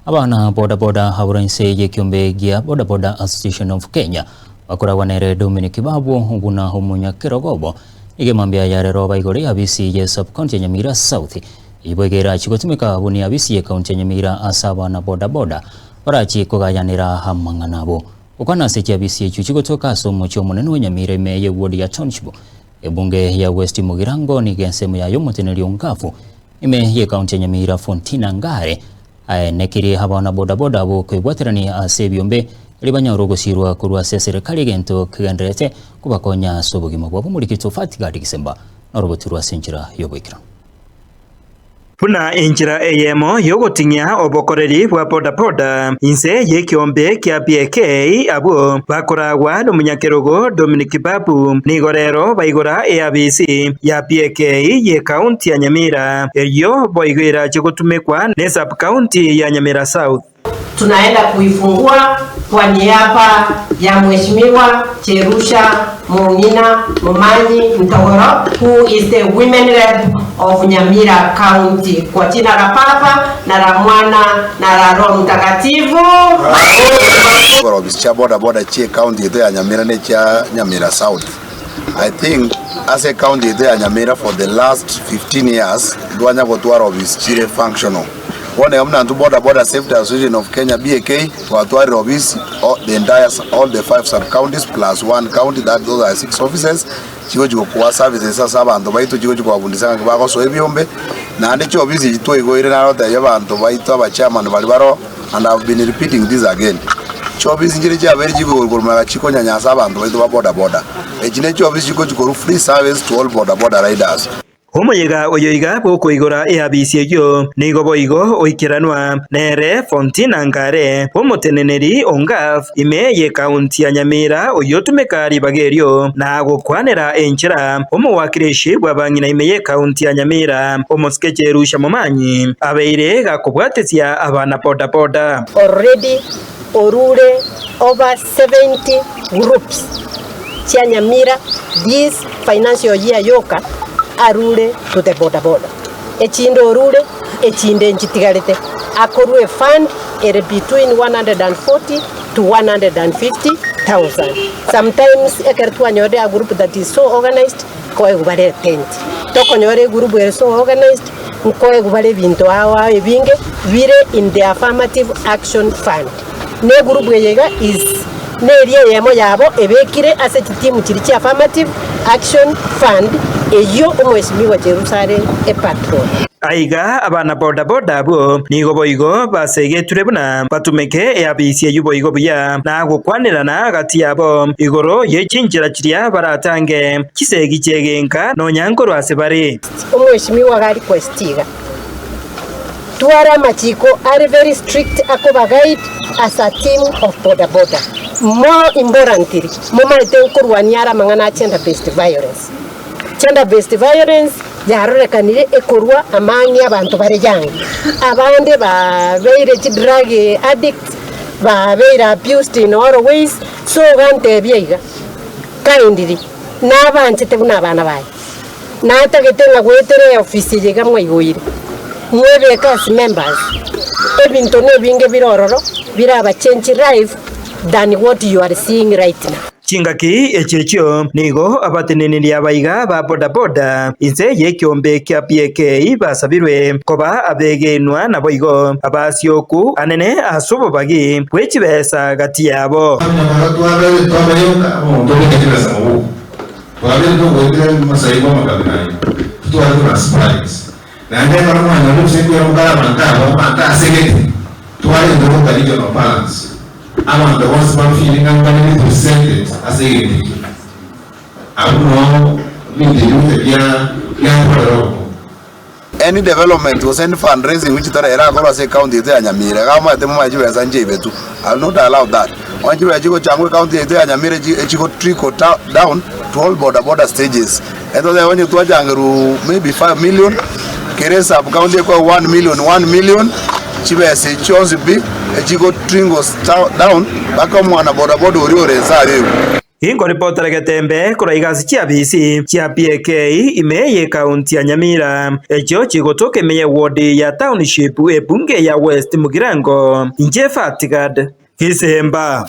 Abana boda boda abwo inse y'ekiombe gia Boda Boda Association of Kenya bakoragwa nere Dominic Babu buna omonyakerogo obo. Nigo emambia ya rero baigore eabisi ye sub county ya Nyamira South. Eyio boigo erachi gotumeka buna eabisi ye county ya Nyamira ase abana boda boda barachi kogayanera amang'ana abo. Gokwana ase chiabisi echio chigotoka ase omochie omonene o Nyamira ime ye ward ya Township, ebunge ya West Mugirango nigo ensemo yaye omoteneneri o Ngafu ime ye county ya Nyamira Fontina Ngare Aenekirie abana bodaboda abwo koibwaterania ase ebiombe erio banyore ogosiirwa korwa ase eserekari egento kegendererete kobakonya ase obogima bwabo. Omoriki Tofati Gadi Gisemba norobotirwe ase enchera y'oboikeranu. Buna enchera eyemo y'ogoting'ia obokoreri bwa bodaboda inse y'ekeombe kia BK abwo bakoragwa nomonyakerogo Dominic Babu nigo rero baigora eabisi ya BK y'ekaunti ya Nyamira Eyio boigo erache gotumekwa ne sub-county ya Nyamira South. Tunaenda kuifungua kwa niaba ya Mheshimiwa Jerusha Mong'ina Momanyi Ntogoro who is the Women Rep of Nyamira County kwa jina la Baba na la Mwana na la Roho Mtakatifu. Chikorobisi chia boda boda chie county yaito ya Nyamira ne chia Nyamira South. I think ase ecounty yaito ya Nyamira for the last 15 years ntwanya gotwara office chire functional. Bono iga buna intwe Boda Boda Safety Association of Kenya BAK twatwarire office all the entire all the five sub counties plus one county that those are six offices chigochi gokoa services ase abanto baito chigochi kobabundisa ng'aki bagosoa ebiombe naende chiofisi echi twaigoire narotebia abanto baito abachairman baria baroo and I have been repeating this again. Chiofisi nchire chiabeire chikoigorwa korwa magega chikonyanyasa abanto baito ba boda boda. Echi ne chiofisi chikochi korwa free service to all boda boda riders. Omoyega oyo iga bw'okoigora eabisi eyio nigo boigo oikeranwa nere Fontina Ngare, omoteneneri o Ngaf ime y'ekaunti ya Nyamira oyio otumeka ribaga erio na gokwanera enchera omowakilishi bw'abang'ina ime y'ekaunti ya Nyamira, omosike Jerusha Momanyi, abeire gakobwatesia abana boda boda. Already orure over 70 groups chia Nyamira this financial year yoka arure to the boda boda. Echinde orure, echinde nchitigarete. Akorwa efund ere between 140 to 150,000. Sometimes ekero twanyorire a group that is so organized, nkoegwa bare etent. Tokonyora egroup ere so organized, nkoegwa bare ebinto ao ao ebinge bire in the affirmative action fund. Na egroup eye iga is neria eyemo yabo ebekire ase chitimu chiria chia affirmative action fund eyio omweshimiwa Cherusa are epatron. Aiga abana boda boda abwo nigo boigo basegetire buna batumeke eabisi eyio boigo buya, na gokwanerana gati yabo igoro ye chinchera chiria baratange chisegi chi'egenka nonya nkorwa ase bare. Omweshimiwa iga request iga, Tware amachiko are very strict akoba guide as a team of boda boda. More importantly, momaete nkorwania are amang'ana a gender based violence. Gender based violence yarorekanire ekorwa amang'e abanto bare young. Abande babeire chidrug addicts, babeire abused in all ways, so iga ntebia iga, kindly, nabanchete buna abana baye. Natagete ng'a goetera eofisi eye iga mwaigoire, mwebeke as members, ebinto nebinge bire ororo biraba change life than what you are seeing right now. Chingaki echi echio nigo abateneneri abaiga ba bodaboda inse y'ekeombe kia PAK basabirwe koba abegenwa naboigo abasioku anene ase obobagi bwe chibesa gati yabo. Twabeire togoetera amasaibu amakabira ayio, titware buna spies. Naende ekero mwanyora gose nkoira mokare abanto aba, abanto asegete, twarente goka regional balance. Abanto bonsi ba feel ng'a mbare represented ase egento ekio. Abwo noo ebinto ebio gocha bia biatorera obokong'u. Any development gose any fundraising which tore erakorwe ase ecounty yaito ya Nyamira iga omanyete momanye chibesa nchiaibetwe I will not allow that. Onye chibesa chigochangwa ecounty yaito ya Nyamira echi echigo trickle down to all boda boda stages. Etotebe onye twachangerwe maybe 5 million kera esub county ekoegwa 1 million 1 million chibesa echi chionsi pi echigo trinkle down mpaka omwana boda boda oria ore inse aria igwe. Ginkoripotera Getembe korwa igasi chi'abisi chia PAK ime y'ekaunti ya Nyamira, echio chigotoka ime y'ewodi ya Township ebunge ya West Mugirango. Inche Fatigad Gisemba.